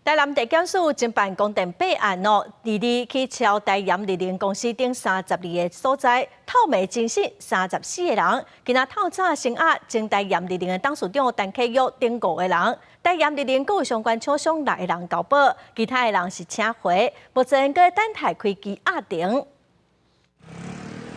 台南地檢署偵辦光電弊案哦，二日去抄台鹽綠能公司等32个所在，透明偵訊34个人。今仔透早聲押前台鹽綠能的董事長陳啟育等五个人，台鹽綠能閣有相關廠商六个人交保，其他的人是請回，目前閣等待開羈押庭。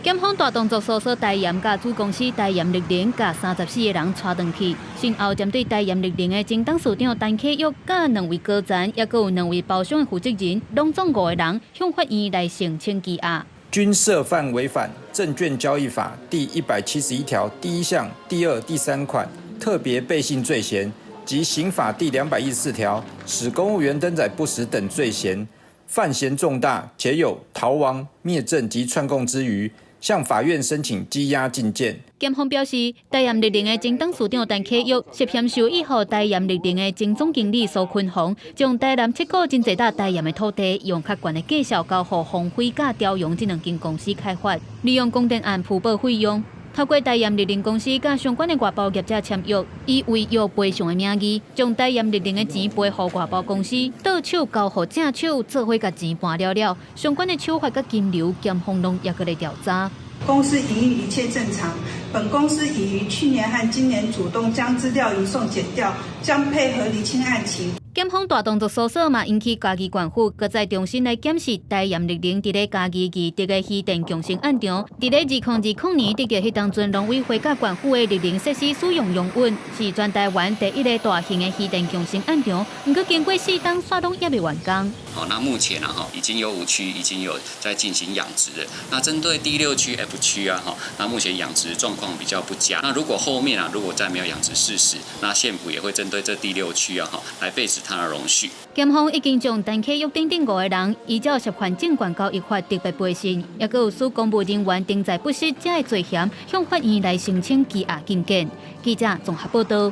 檢方大動作搜索台鹽佮子公司台鹽綠能，共34个人帶轉去。先後針對台鹽綠能的前董事長陳啟育，佮兩位高層，抑閣有兩位包商的負責人，攏總五個人向法院來申請羈押。均涉犯違反證券交易法第171條第一項第二、第三款特別背信罪嫌及刑法第214條使公務員登載不實等罪嫌，犯嫌重大，且有逃亡、滅證及串供之虞，向法院申請羈押禁見。檢方表示，台鹽綠能的前董事長陳啟育涉嫌授意予台鹽綠能的前總經理蘇坤宏，將台南七股真濟搭台鹽的土地，用較懸的價數交予鴻輝佮朝陽這兩間公司開發，利用光電案鋪報費用，透過台鹽綠能公司佮相關的外包業者簽約，以違約賠償的名義，將台鹽綠能的錢賠予外包公司，倒手交予正手，做伙共錢搬了了，相關的手法佮金流，檢方攏猶閣咧調查。公司營運一切正常。本公司已於去年和今年主動將資料移送檢調，將配合釐清案情。檢方大動作搜索嘛，引起嘉義縣府閣再重新來檢視台鹽綠能佇咧嘉義義德的漁電共生案場，佇咧2020年得著彼當陣農委會佮縣府的綠能設施使用容允，是全台灣第一个大型的漁電共生案場。毋過經過4冬，煞攏猶未完工。好，那目前啊，哈，已經有5區已經有在進行養殖了。那針對第六區 F 區啊，哈，那目前養殖狀況比較不佳。那如果後面啊，如果再沒有養殖事實，那縣府也會針對這第六區啊，哈，來廢止它的容許。檢方已經將陳啟育等等五个人依照涉犯證券交易法特別背信，抑閣有使公務人員登載不實這个罪嫌，向法院來申請羈押禁見。記者綜合報道。